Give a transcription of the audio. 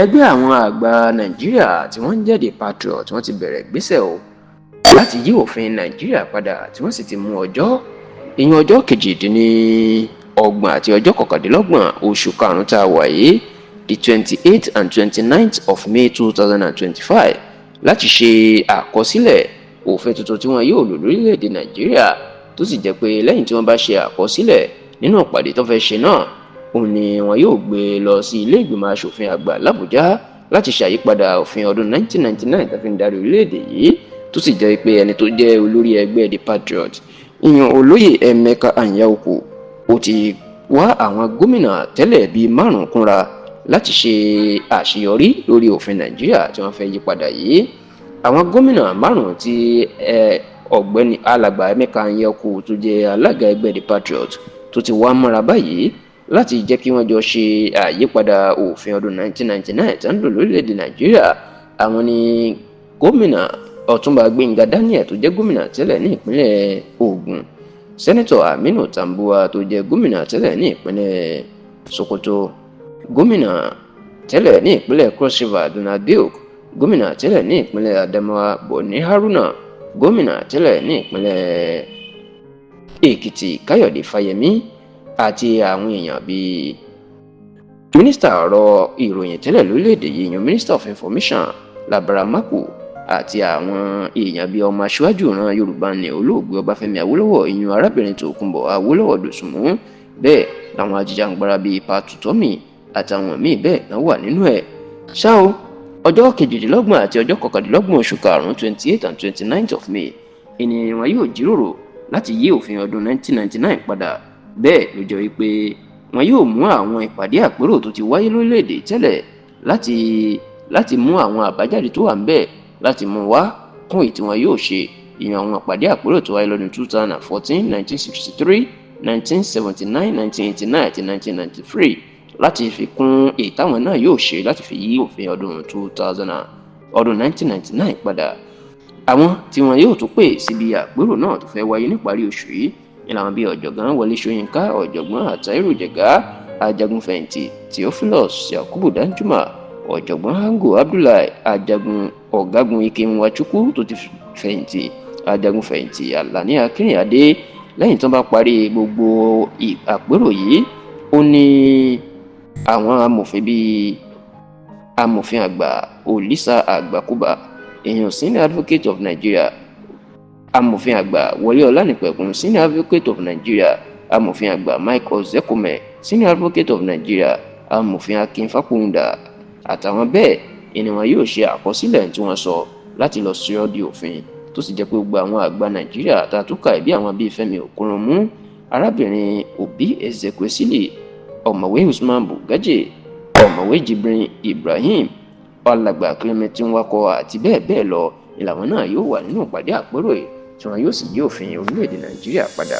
Ẹgbẹ́ àwọn àgbà Nàìjíríà tí wọ́n ń jẹ́ The Patriot wọ́n ti bẹ̀rẹ̀ ìgbésẹ̀ o láti yí òfin Nàìjíríà padà, tí wọ́n sì ti mú ọjọ́, ìyẹn ọjọ́ 28 àti ọjọ́ 29 oṣù karùn-ún tá a wà yìí, the 28th and 29th of May 2025, láti ṣe àkọsílẹ̀ òfin tuntun tí wọ́n yóò lò lórílẹ̀‐èdè Nàìjíríà, tó sì jẹ́ pé lẹ́yìn tí wọ́n bá ṣe àkọsílẹ̀ nínú ìpàdé tó fẹ́ ṣe náà, òun ni wọn yóò gbé lọ sí ilé ìgbìmọ̀ asòfin àgbà l'Àbújá láti ṣàyípadà òfin ọdún 1999 tó fi ń darí orílẹ̀-èdè yìí. Tó sì jẹ́ pé ẹni tó jẹ́ olórí ẹgbẹ́ The Patriot, ìyẹn olóyè Emeka Anyaoku, ó ti wá àwọn gómìnà tẹ́lẹ̀ bíi márùn-ún kúnra láti ṣe àṣeyọrí lórí òfin Nàìjíríà tí wọ́n fẹ́ yí padà yìí. Àwọn gómìnà márùn-ún tí ọ̀gbẹ́ni alàgbà Emeka Anyaoku tó jẹ́ alága ẹgbẹ́ The Patriot tó ti wá mọ́ra báyìí láti jẹ́ kí wọ́n jọ ṣe àyípadà òfin ọdún 1999 tó ń lò lórílẹ̀‐èdè Nàìjíríà, àwọn ni gómìnà Ọ̀túnba Gbẹ́ngà Daniel tó jẹ́ gómìnà tẹ́lẹ̀ ní ìpínlẹ̀ Ògùn, Sẹ́nẹ́tọ̀ Aminu Tambuwa tó jẹ́ gómìnà tẹ́lẹ̀ ní ìpínlẹ̀ Sokoto, gómìnà tẹ́lẹ̀ ní ìpínlẹ̀ Cross River Donald Duke, gómìnà tẹ́lẹ̀ ní ìpínlẹ̀ Adamawa Boni Haruna, gómìnà tẹ́lẹ̀ ní ìpínlẹ̀ Èkìtì Káyọ̀dé Fáyẹmí, àti àwọn èèyàn bíi mínísítà ọ̀rọ̀ ìròyìn tẹ́lẹ̀ lórílẹ̀‐èdè yìí, yan Minister of Information Labara Maku, àti àwọn èèyàn bíi ọmọ aṣáájú ìran Yorùbá ní olóògbé Ọbáfẹ́mi Awólọ́wọ̀, ìyún arábìnrin Tòkunbọ̀ Awólọ́wọ̀ Dòsùnmú. Bẹ́ẹ̀ làwọn ajìjàǹgbara bíi Pat Utomi àtàwọn míì bẹ́ẹ̀ náà wà nínú ẹ̀. Ṣá o, ọjọ́ 28 àti ọjọ́ 29 oṣù karùn-ún, 28 and 29 of May, ènìyàn wọn yóò jíròrò láti yí òfin ọdún 1999 padà. Bẹ́ẹ̀ ló jẹ́ wípé wọn yóò mú àwọn ìpàdé àpérò tó ti wáyé lórílẹ̀‐èdè tẹ́lẹ̀ láti mú àwọn àbájáde tó wà ńbẹ̀ láti mú wá kún èyí tí wọn yóò ṣe, ìyẹn àwọn ìpàdé àpérò tó wáyé lọ́dún 2014, 1963, 1979, 1989 àti 1993, láti fi kún èyí táwọn náà yóò ṣe láti fi yí òfin ọdún 2000, ọdún 1999 padà. Àwọn tí wọn yóò tún pè síbi àpérò náà tó fẹ́ wáyé níparí oṣù yìí ní làwọn bíi ọ̀jọ̀gbọ́n Wọlé Ṣóyínká, ọ̀jọ̀gbọ́n Attahiru Jega, ajagunfẹ̀yìntì Theophilus Yakubu Danjuma, ọ̀jọ̀gbọ́n Ango Abdullahi, ajagun ọ̀gágun Ike Nwachukwu tó ti fẹ̀yìntì, ajagunfẹ̀yìntì Alani Akínrìnádé. Lẹ́yìn tó bá parí gbogbo àpérò yìí, ó ní àwọn amòfin bíi amòfin àgbà Olisa Agbakoba, èèyàn Senior Advocate of Nigeria, amòfin àgbà Wọlé Ọlánìpẹ̀kun, Senior Advocate of Nigeria, amòfin àgbà Mike Ozekhome, Senior Advocate of Nigeria, amòfin Akin Fapohunda àtàwọn bẹ́ẹ̀ ni wọn yóò ṣe àkọsílẹ̀ tí wọ́n sọ láti lọ sọ ọ́ di òfin. Tó sì jẹ́ pé gbogbo àwọn àgbà Nàìjíríà àtàtúkà ìbí àwọn bíi Fẹ́mi Òkúròmù, arábìnrin Obi Ezekwesili, ọ̀mọ̀wé Usman Bugaje, ọ̀mọ̀wé Jibrin Ibrahim, alàgbà Clement Nwakọ àti bẹ́ẹ̀ bẹ́ẹ̀ lọ ìlànà náà yóò wà nínú ìpàdé àpérò yìí tí wọn yóò sì yí òfin orílẹ̀-èdè Nàìjíríà padà.